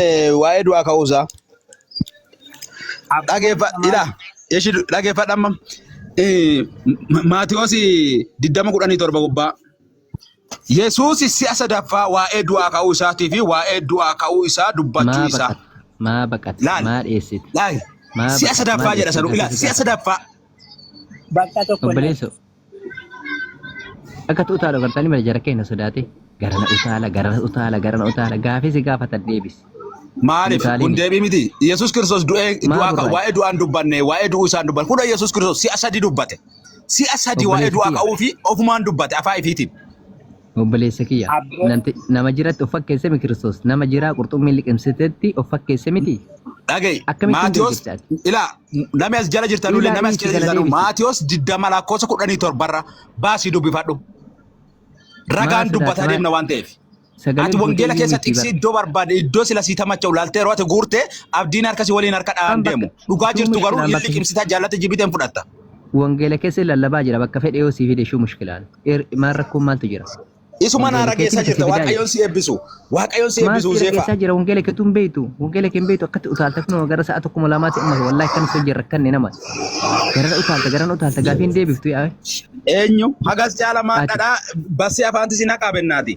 waa'ee du'aa ka'uu isaa. Abbaan Dhageeffadha. namaa Ilaa. Eshi dhageeffadha amma. Maatiyoos 20:17 gubbaa. Yesuus si'a sadaffaa waa'ee du'aa ka'uu isaatii fi waa'ee du'aa ka'uu isaa dubbachuu Maa isaa. baqatta? Maa baqatta? Laal. Maa dheessita? Laal. Maa Si'a baqatta? Maa sadaffaa jedha dheessita? sanuu. Ilaa Gaafii si si'a gaafadha. sadaffaa. bakka tokko hin Obboleesso akka tu utaalu agartanii mala jara keenya sodaate garana utaala garana utaala garana utaala gaafii si gaafatan deebisi. Hin Maaliif kun utaalini. deebii miti? Yesuus Kiristoos du'ee Maa du'aa ka'u burraaqe? waa'ee du'aan dubbanne waa'ee du'uu isaan dubbanne. Kun Yesuus Kiristoos si'a sadi dubbate. Si'a sadi waa'ee Obboleessa du'aa kiyya. ka'uu fi ofumaan dubbate afaan ifiitiin. Obboleessa kiyya. Abboo Nama jiratti of fakkeesse mi Kiristoos? Nama jiraa qurxummii liqimsitetti of fakkeesse miti? Dhaga'i Akkamitti hin Maatiyoos du'e jetta ati? ilaa namni as jala jirtanuu illee Ilaa namni as dhiisi jala kana jirtanuu deebisi. Maatiyoos 20 lakkoofsa 17 irra baasii dubbifadhu. Maa Ragaan sodaata dubbataa maa deemna waan ta'eef. Ati sagaleen guutee wangeela iyyuu keessa miti tiksii bara. iddoo barbaade iddoo sila sii tamacha ulaaltee yeroo ati guurte abdiin harka si waliin harka dha'aan Kan deemu. bakka Dhugaa shuu jirtu garuu mushkilaan hin bakka liqimsitaa jaallate jibiteen fudhatta. wangeela keessa lallabaa jira bakka fedhe yoo sii fide shuu mushkilaan. Maal rakkoon maaltu jira? Isuma naa Wangeela keetti rageessaa miti jirta si fidaa jira. Waaqayyoon si eebbisu. Waaqayyoon si Maal eebbisu si Huzeefaa. rageessaa jira wangeela keetu hin beektu. Wangeela kee hin beektu akkatti utaalta kunoo gara sa'a tokkuma lamaatti amma wallaahi kan osoo jirra rakkanne nama. Garana utaalta garana utaalta gaafii hin deebiftu yaa. Eenyu hagas caala Ati maadhadhaa bassee afaanti si naqaa bennaati.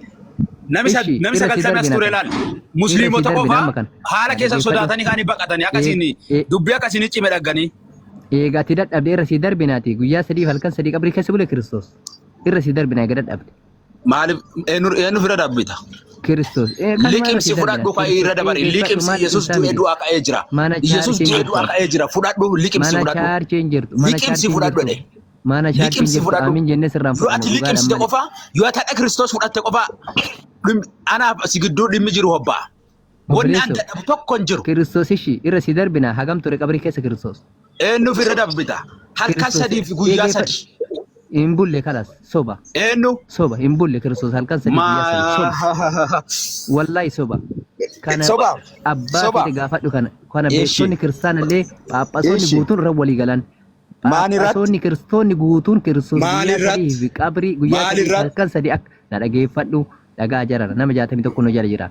Nami ishi nami irra si 90 as darbina ture kana. laal. Irra si Musliimota darbina qofaa amma kana. haala Na keessa dhageeffadhu. sodaatanii kaanii baqatanii Ee akkasiin ee dubbii akkasiin cime dhagganii. eega ati dadhabde irra si darbinaati guyyaa sadiif halkan sadii qabrii keessa bule Kiristoos. Irra si darbina eega dadhabde. Maaliif eenyu fira dabbita? Kiristoos. Ee kanuma irra Liqimsi si darbina. fudhadhu ka'ee irra Kiristoos dabari. eegeeffadhu Liqimsi maal Yesuus liqimsaa du'ee miti. du'aa ka'ee jira. Mana Yesuus chaarjii hin du'ee jirtu du'aa ati. ka'ee jira. Fudhadhu liqimsi Mana fudhadhu. chaarjii hin jirtu. Mana Liqimsi chaarjii hin fudhadhu jirtu. jedhe. Mana chaarjii hin Liqimsi jirtu. fudhadhu. Amiin jennee sirraan Yoo ati fudhanna dhugaadhaan liqimsite malee. qofa, yoo ati hadha Kiristoos fudhatte qofa, anaaf si gidduu dhimmi jiru hobbaa. Wanni an Obboleessoo dadhabu tokko hin jiru. Kiristoos ishi irra si darbina hagam ture qabrii keessa Kiristoos. Eenyu irra darbita? Halkan Kiristoos sadii fi guyyaa eegeeffadhu. sadi. Hin bulle kalas soba Eenyu? soba hin bulle Kiristoos halkan sadii guyyaa sadi soba. Ma Wallahi soba. Kana soba abbaa soba. keeti gaafadhu kana. Kana Ishi beektonni kiristaanallee phaaphasoonni ishi guutuun irra walii galan. Maal irratti? Phaaphasoonni kiristoonni guutuun Kiristoos Maal guyyaa irratti? sadii fi qabrii guyyaa Maal sadii fi irratti? halkan sadii akka na dhageeffadhu dhagaa jarana nama 61 nu jala jira.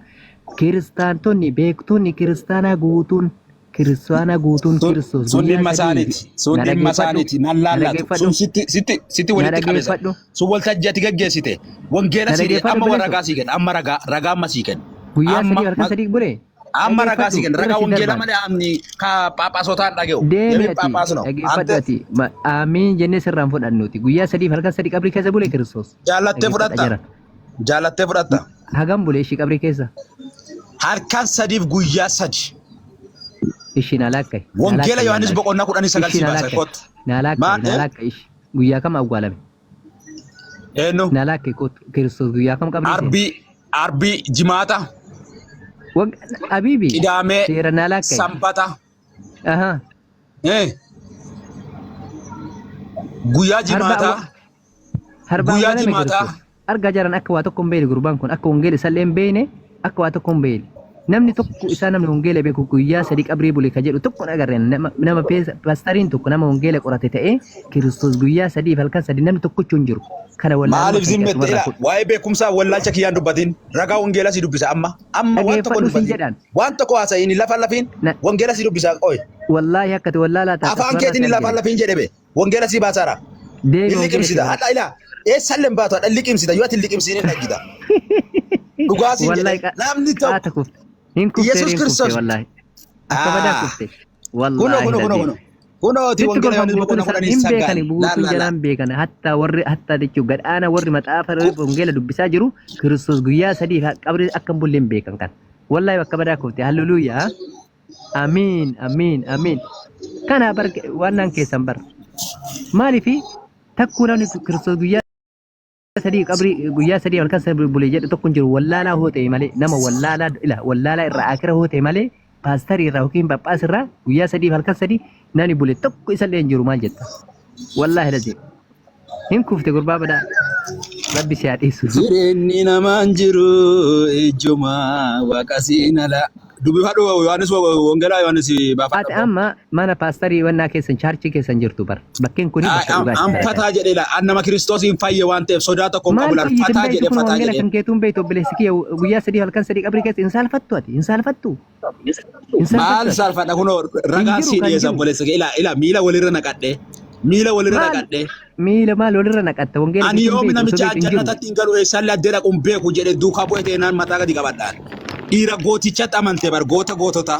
Kiristaantonni beektonni kiristaanaa guutuun kiristaanaa guutuun Sun Kiristoos sun guyyaa dhimma sadii fi isaaniiti. Sun na dhimma dhageeffadhu isaaniiti. Nan na laallatu. dhageeffadhu Sun sitti sitti sitti na walitti qabesa. dhageeffadhu Sun waltajjii ati gaggeessite. Wangeela na sii dhageeffadhu amma bileeso ragaa sii kenna. Amma ragaa ragaa amma sii kenna. guyyaa Amma sadii halkan sadii bule amma ragaa sii dhageeffadhu kenna. irra Ragaa si wangeela darbaan malee amni ka phaaphaasotaan dhaga'u. deemi Deemi ati phaaphaas no. dhageeffadhu Ante ati amiin jennee sirraan fudhannuuti guyyaa sadii halkan sadii qabrii keessa bule Kiristoos jaallattee dhageeffadha fudhatta. jaran Jaallattee fudhatta. hagam bule ishii qabrii keessa Halkan sadiif guyyaa sadi. ishii na laakkai na Wangeela laakkai Yohaannis yaalaa boqonnaa 19 ishii sii na baasa. laakkai Kottu. na laakkai Maal? na laakkai ishii guyyaa kam awwaalame Eenyu? na laakkai kottu Kiristoos guyyaa kam qabrii seene Arbii arbii jimaata. Habiibi Qidaamee, seera naa laakka'i. Sanbata, Aha. eh, guyyaa Harba Jimaataa, harbaa guyyaa awwaalame Jimaataa. Kiristoos. Argaa jaran akka waa tokko hin beekne gurbaan kun akka wangeela isallee hin beekne akka waa tokko hin beekne. Namni tokko isaa namni wangeela beeku guyyaa sadii qabrii bule ka jedhu tokko hin agarre nama nama paastariin tokko nama wangeela qorate ta'ee Kiristoos guyyaa sadiif halkan sadii namni tokkochuu hin jiru. Kana wallaaluma Maaliif kan kee zimmetti asumarraa ila fudhu. waa'ee beekumsaa wallaalcha kiyyaan dubbatin ragaa wangeelaa si dubbisa amma amma waan tokko hin Dhageeffadhu siin dubbatin jedhaan. waan tokko haasa'iin lafa lafiin Na- wangeela si dubbisa qoy Wallaahi akka ati wallaalaa taate afaan asumarraa si keetiin lafa argina. lafiin jedhebe wangeela si baasaara Deemi hin wangeela kee liqimsita baasi. hadha ila eessallee hin baatu hadha hin liqimsita yoo ati hin liqimsiin hin dhaggita dhugaa siin jedhe Wallaahi namni tokko qaata kufte. Hin kuftee Yesuus hin kuftee Kiristoos wallaahi. Akka badaa Ah, kufte. kunoo Wallaahi kunoo kunoo laziim. kunoo kunooti Sitti wangeela kolfan Yohaannis guutuun boqonnaa isaan kudhanii hin sagal beekani laal guutuun laal laal jalaan beekan hatta warri hatta jechuun gadhaana warri maxaafa wangeela dubbisaa jiru Kiristoos guyyaa sadii qabrii akka hin bulle hin beekan kan. Wallaahi bakka badaa kufte. Halluluuyaa. Amiin amiin amiin. Kana bar waan naan keessan bar. Maaliifi takkuu namni Kiristoos guyyaa sadii qabrii guyyaa sadii halkan sadii bulee jedhu tokko hin jiru wallaalaa hoo ta'e malee nama wallaalaa ila wallaalaa irraa akira hoo ta'e malee paastarii irraa yookiin phaphaas irraa guyyaa sadii halkan sadii namni bule tokko isallee hin jiru maal jetta wallaahi lazim hin kufte gurbaa badaa rabbi si haa dhiisu. Jireenyi namaan jiru ijjuma waaqa siin ala. Dubbifadhu Yohaannis wangeelaa Yohaannis Ati baafadhu. amma mana paastarii wannaa keessan chaarchii keessan jirtu bar bakkeen kuni bakka dhugaatti An baratan. fataa jedhee la an nama Kiristoosiin fayye waan ta'eef sodaa tokko hin qabu Maal laal fayyite hin fataa beektu jedhee kun fataa wangeela jedhee. kan keetuu hin beektu obboleessi kiyya guyyaa sadii halkan sadii qabrii keessa hin saalfattu ati hin saalfattu hin Maal saalfattu ati. saalfadha kunoo Hin ragaa jiru sii kan dhiyeessa jiru. obboleessa kee ila ila miila walirra naqadhee miila walirra Maal naqadhee. miila maal walirra naqatta wangeela Ani keetuu hin yoomi beektu osoo namicha beektu hin jiru. jannatatti hin galu eessaallee addee dhaqu hin beeku jedhe duukaa bu'ee ta'e mataa gadi qabadhaan. Dhiira gootichatti amante bar goota goototaa.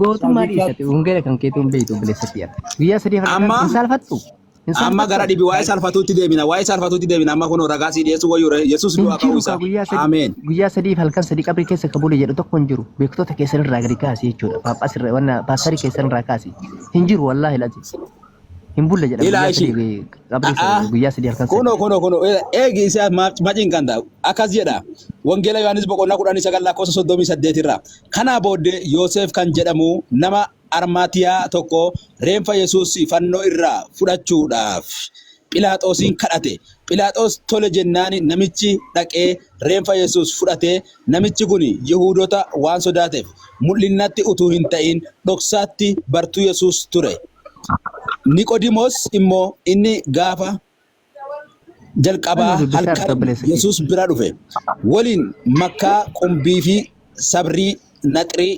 Gootummaa dhiisate wangeela kan keetuu hin beektu obboleessa kiyya. Guyyaa sadii halkan Amma hin saalfattu hin amma saalfattu gara ati. dhibi waa'ee saalfatuutti deemina waa'ee saalfatuutti deemina amma kunoo ragaa sii dhiyeessuu wayyuu Yesuus Hin du'aa ka'uu jiru isaa. kaa guyyaa sadii Ameen. guyyaa sadiif halkan sadii qabrii keessa ka bule jedhu tokko hin jiru. Beektota keessan irraa gadi kaasi jechuudha. Paaphaas irraa wanna paastarii keessan irraa kaasi. Hin jiru wallaahi lazi. Hin bulle jedha Ilaa guyyaa ishii. sadii qabrii A'aa. guyyaa sadii halkan sadii. Kunoo kunoo kunoo eegi isaa maciin kan ta'u akkas jedha wangeela Yohaannis boqonnaa 19 lakkoofsa 38 irraa. Kanaa booddee Yoosef kan jedhamu nama Armaatiyaa tokko reenfa Yesuus fannoo irraa fudhachuudhaaf Philaaxoosiin kadhate. Philaaxoos tole jennaan namichi dhaqee reenfa Yesuus fudhate. Namichi kun Yihuudota waan sodaateef mul'innatti utuu hin ta'in dhoksaatti bartuu Yesuus ture. Niqodimoos immoo inni gaafa jalqabaa Ani dubbisaa jirta halkan obboleessa kiyya. Yesuus bira dhufe waliin makkaa qumbii fi sabrii naxirii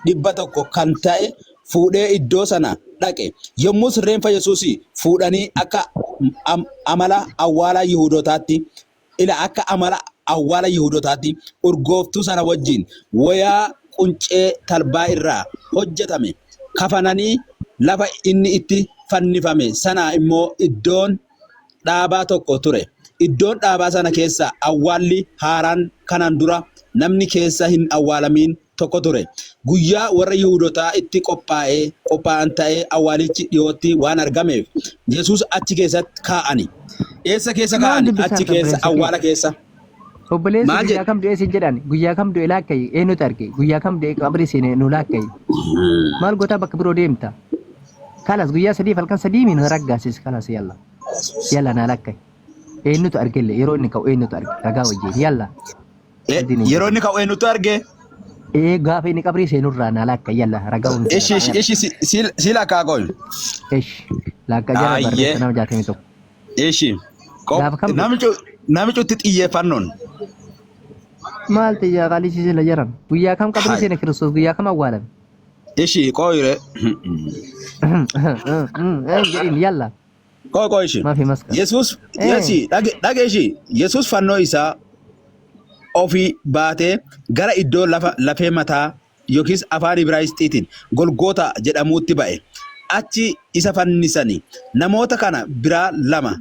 100 kan ta'e fuudhee iddoo sana dhaqe. Yommus reenfa Yesuus fuudhanii akka amala awwaala Yihuudootaatti ila akka amala awwaala Yihuudootaatti urgooftuu sana wajjin wayaa quncee talbaa irraa hojjetame kafananii lafa inni itti fannifame sana immoo iddoon dhaabaa tokko ture. Iddoon dhaabaa sana keessa awwaalli haaraan kanaan dura namni keessa hin awwaalamiin tokko ture. Guyyaa warra Yihuudotaa itti qophaa'ee qophaa'an ta'ee awwaalichi dhiyootti waan argameef Yesuus achi keessatti kaa'ani. Eessa keessa Maal kaa'ani? dubbisaa Achi jirta keessa obboleessa kiyya? awwaala keessa. Obboleessi Maal guyyaa jedhe? kam du'e siin jedhan guyyaa kam du'e laakkayi eenyutu arge guyyaa kam du'e qabrii seene nu laakkayi maal gootaa bakka biroo deemta kalas guyyaa sadiif halkan sadii miin raggaasis kalas yalla yalla naa laakkayi eenyutu argelle yeroo inni ka'u eenyutu arge ragaa wajjin yalla qalbiin hin Yeroo jiru inni ka'u eenyutu arge? ee gaafa inni qabrii seenurraa naa laakkayi yalla ragaa hundi Ishi ishi ishi si lakkaa qoy. ish laakka jala Ayyee. barreessa nama 61 Ishi. gaafa kam du'e Namichi itti xiyyeeffannoon. maal xiyyaa qaalisiise la jaran guyyaa kam qabrii Hai. seene kiristoos guyyaa kam awwaalame Ishi qoyre. jedhin yalla Qoy qoy ishi. maafi maska Yesuus yesi dhage ishi Yesuus fannoo isaa ofii baatee gara iddoo lafa lafee mataa yookiis afaan Ibraayisxiitiin Golgoota jedhamuutti ba'e. Achi isa fannisani. Namoota kana biraa lama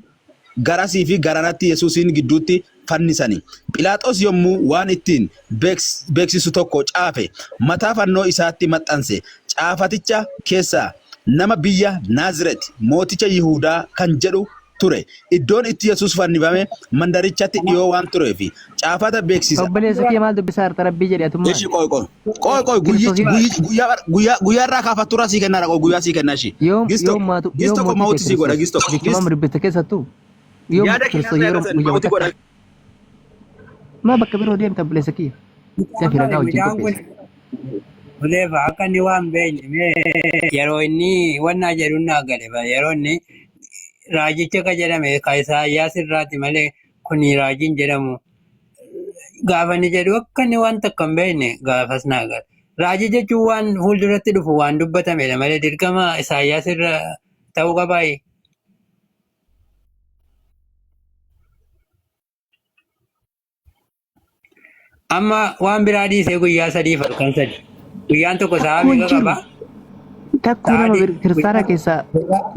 garasii fi garanatti Yesuusiin gidduutti fannisani. Philaaxoos yommuu waan ittiin beeksisu tokko caafe mataa fannoo isaatti maxxanse. Caafaticha keessaa nama biyya Naaziret mooticha Yihuudaa kan jedhu ture. Iddoon itti Yesuus fannifame mandarichatti dhiyoo waan tureef caafata beeksisa. Obboleessa kee maal dubbisaa jirta rabbii jedhe atummaan. Ishi qoy qoy. Qoy qoy Kiristoos guyyichi guyyichi guyyaa guyyaa guyyaa irraa kaafatturaa sii kennaa qoy guyyaa sii kennaa ishii. Yoom Gis yoom tokko maatu gis yoom tokko mootii ta'e mawuti sii godha Kiristoos gis tokko jechumaan gis dubbiste keessattuu yoom yaada kee Kiristoos irraa yeroo irra guyyaa mawuti takka godha. maa bakka biroo deemta obboleessa kiyya dafi ragaa wajjin Midhaan kun qopheessi. Uleefa akka inni waan beekne mee yeroo inni wannaa jedhu naa gale ba yeroo inni raajicha ka jedhame ka Isaayyaas irraati malee kuni raajiin jedhamu gaafa inni jedhu akka inni waan takka hin beekne gaafas naa gale. Raajii jechuun waan fuulduratti dhufu waan dubbatamedha malee dirqama Isaayyaas irra ta'uu qabaayi. Amma waan biraa dhiisee guyyaa sadiif halkan sadi. Guyyaan tokko sa'a Takkuun meeqa jiru. qaba? Takkuu Sa'a nama di- kiristaana guyyaa keessaa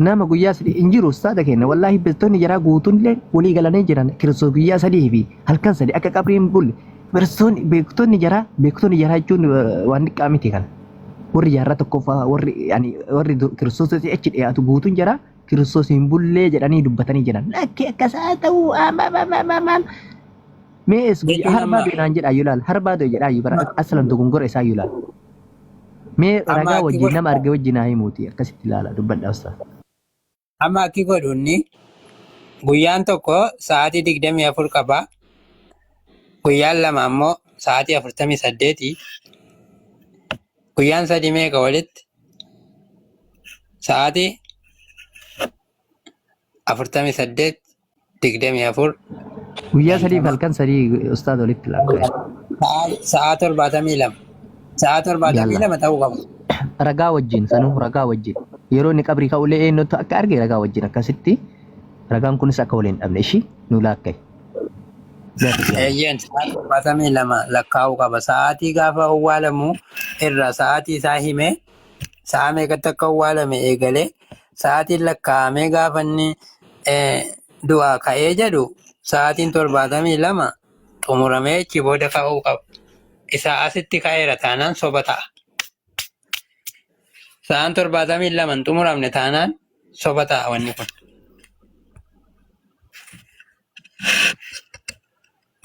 nama guyyaa sadii hin jiru ustaada keenya wallaahi beektonni jaraa guutuun illee walii galanii jiran kiristoos guyyaa sadii fi halkan sadii akka qabrii hin bulle kiristoonni beektonni jaraa beektonni jaraa jechuun waan xiqqaa miti kana warri jaarraa tokkoffaa warri yani warri kiristoos achi dhiyaatu guutuun jaraa kiristoos hin bullee jedhanii dubbatanii jiran lakki akkasaa ta'uu amaamamaamaam mee es guyyaa jechuun harbaa amma du'e naan jedhaa yoo laal harbaa du'e jedhaa yoo bara asalan dogongora isaa yoo laal Mee amma ragaa akki wajjin godhu nama arge wajjin haa himuuti akkasitti ilaala dubbadha ustaas. amma akki godhu inni guyyaan tokko sa'aatii 24 qaba. Guyyaan lama ammoo sa'aatii 48. Guyyaan sadi meeqa walitti? Sa'aatii 48 24 Guyyaa sadiif 50. halkan sadii ustaaz walitti lakkaa'e. Sa'aa 72. Sa'aa Yalla. 72 ta'uu qaba. Ragaa wajjin sanuu ragaa wajjin yeroo inni qabrii ka'ullee eenyutu akka arge ragaa wajjin akkasitti ragaan kunis akka waliin dhabne ishii nu laakka'i. Gaafi yalla. Eeyyeen sa'aa 72 lakkaa'uu qaba. Sa'aatii gaafa owwaalamu irraa sa'aatii isaa himee sa'a meeqatti akka owwaalame eegalee sa'aatiin lakkaa'amee gaafa inni du'aa ka'ee jedhu sa'aatiin 72 xumuramee achi booda ka'uu qaba. Isaa asitti ka'eera taanaan soba ta'a. Sa'aan 72 hin xumuramne taanaan soba ta'a wanni kun.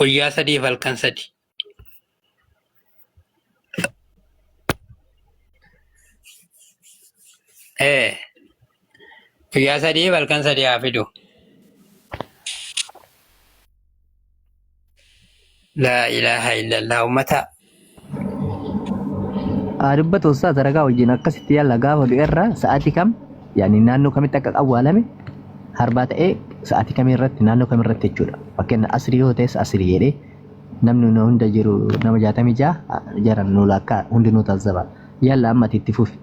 Guyyaa sadiif halkan sadi. Ee, guyyaa sadiif halkan sadi haa fidu. Laa ilaaha illallah ummata. Haa dubbatu ustaaz ragaa wajjin akkasitti yalla gaafa du'erra sa'aatii kam yaani naannoo kamitti akka awwaalame harbaa ta'ee sa'aatii kamii irratti naannoo kam irratti jechuudha. Fakkeenya asrii yoo ta'es asrii jedhee namni nu hunda jiru nama 66 jaran nu lakkaa hundi nu tazzaba. Yalla amma ati itti fufi.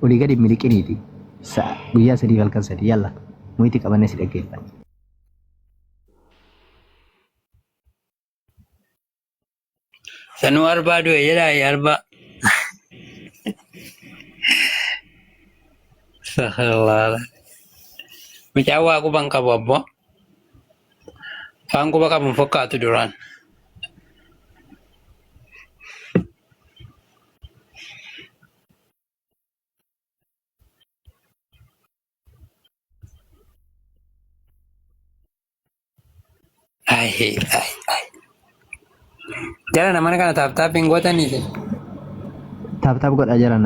Olii gadi hin miliqiniiti. Sa'a guyyaa sadii halkan sadii yalla muyitii qabannee si dhaggeeffanna. Sanuu arbaa du'e jedhaa arbaa. Astaghfirullah. Mucaan waa quba hin qabu abboo. Waan quba qabu hin fakkaatu duraan. Ay, ay, ay. Jara mana kana taap taap hin gootanii isin. Taap taap godhaa jara.